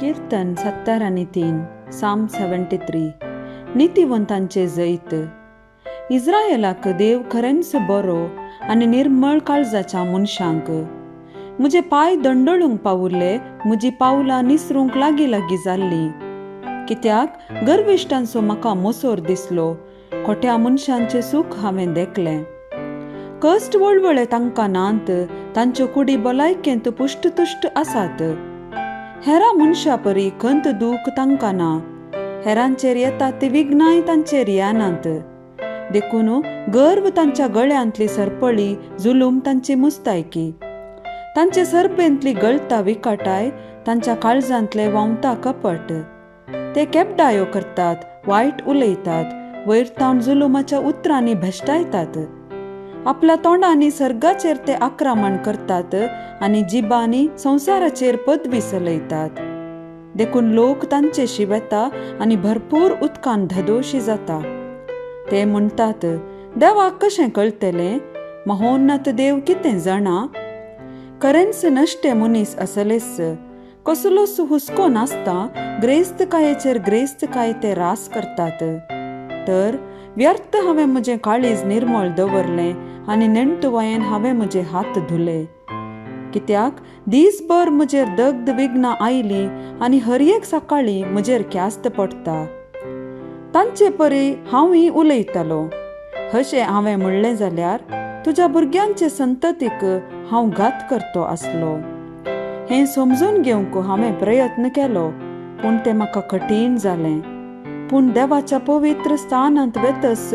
कीर्तन 73, साम 73. नितीवंतांचे जैत. इस्रायलाक देव खरेंच बरो आनी निर्मळ काळजाच्या मनशांक. म्हजे पांय दंडळूंक पावुल्ले, म्हजी पावलां निसरूंक लागीं लागीं जाल्लीं. कित्याक गर्विश्टांचो म्हाका मोसोर दिसलो, खोट्या मनशांचें सूख हांवें देखलें. कश्ट वळवळे तांकां नात, तांच्यो कुडी भलायकेंत पुश्टतुश्ट आसात. हेरा मनशा परी खंत दूख तांकां ना, हेरांचेर येतात ती विघ्नांय तांचेर येनात. देखून गर्व तांच्या गळ्यांतली सरपळी, जुलूम तांची मुस्तायकी. तांचे सरबेंतली गळता विकाटाय, तांच्या काळजांतले व्हांवता कपट. ते केपडायो करतात, वायट उलयतात, वयर तावन जुलुमाच्या उतरांनी भेश्टायतात. आपल्या तोंडांनी सर्गाचेर ते आक्रमण करतात आनी जिबांनी संवसाराचेर पदवी चलयतात. देखून लोक तांचे शिवेता आनी भरपूर उदकान धदोशी जाता. ते म्हणटात, देवाक कशें कळटलें, महोन्नत देव कितें जाणा? खरेंच नश्टे मनीस असलेच, कसलोच हुस्को नासता ग्रेस्तकायेचेर ग्रेस्तकाय ते रास करतात. तर व्यर्थ हांवें म्हजें काळीज निर्मळ दवरलें आनी नेणटुवायेन हांवें म्हजे हात धुले. कित्याक दीसभर म्हजेर दग्ध विघ्नां आयलीं आनी हर एक सकाळीं म्हजेर ख्यास्त पडटा. तांचे परी हांवूय उलयतालो. अशें हांवें म्हणलें जाल्यार तुज्या भुरग्यांचे संततीक हांव घात करतो आसलो. हें समजून घेवंक हांवें प्रयत्न केलो, पूण तें म्हाका कठीण जालें. पूण देवाच्या पवित्र स्थानांत वेतस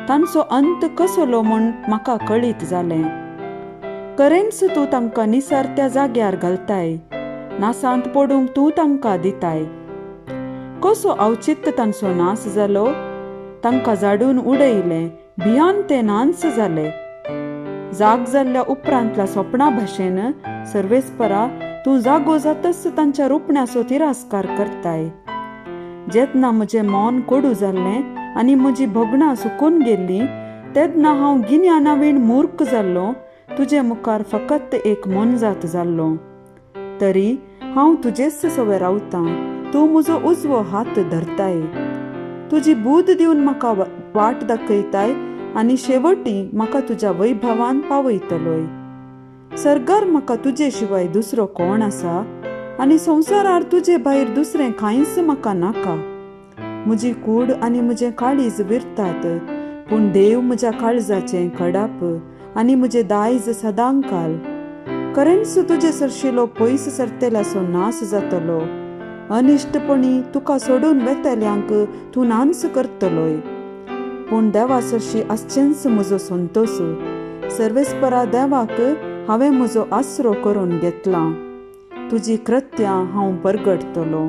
तांचो अंत कसलो म्हूण म्हाका कळीत जालें. खरेंच तूं तांकां निसरत्या जाग्यार घालताय, नासांत पडूंक तूं तांकां दिताय. कसो अवचित्त तांचो नास जालो, तांकां जाडून उडयलें, भियान ते नांच जाले. जाग जाल्ल्या उपरांतल्या सोपणा भाशेन सर्वेस्परा तूं जागो जातच तांच्या रुपण्याचो तिरस्कार करताय. जेन्ना म्हजें मन कोडू जाल्लें आनी म्हजी भोगणां सुकून गेल्लीं, तेन्ना हांव गिन्यानावीण मूर्ख जाल्लो, तुजे मुखार फकत एक मोनजात जाल्लो. तरी हांव तुजेच सवे रावतां, तूं म्हजो उजवो हात धरताय. तुजी बूद दिवन म्हाका वाट दाखयताय आनी शेवटी म्हाका तुज्या वैभवान पावयतलोय. सरगार म्हाका तुजे शिवाय दुसरो कोण आसा आनी संवसारार तुजे भायर दुसरें कांयच म्हाका नाका. म्हजी कूड आनी म्हजें काळीज विरतात, पूण देव म्हज्या काळजाचें कडाप आनी म्हजें दायज सदांकाल. खरेंच तुजे सरशिलो पयस सरतेल्याचो नास जातलो, अनिश्टपणी तुका सोडून वेतल्यांक तूं नांच करतलोय. पूण देवा सरशी आसचेंच म्हजो संतोश. सर्वेस्परा देवाक हांवें म्हजो आसरो करून घेतला. तुजी कृत्यां हांव परगटतलो.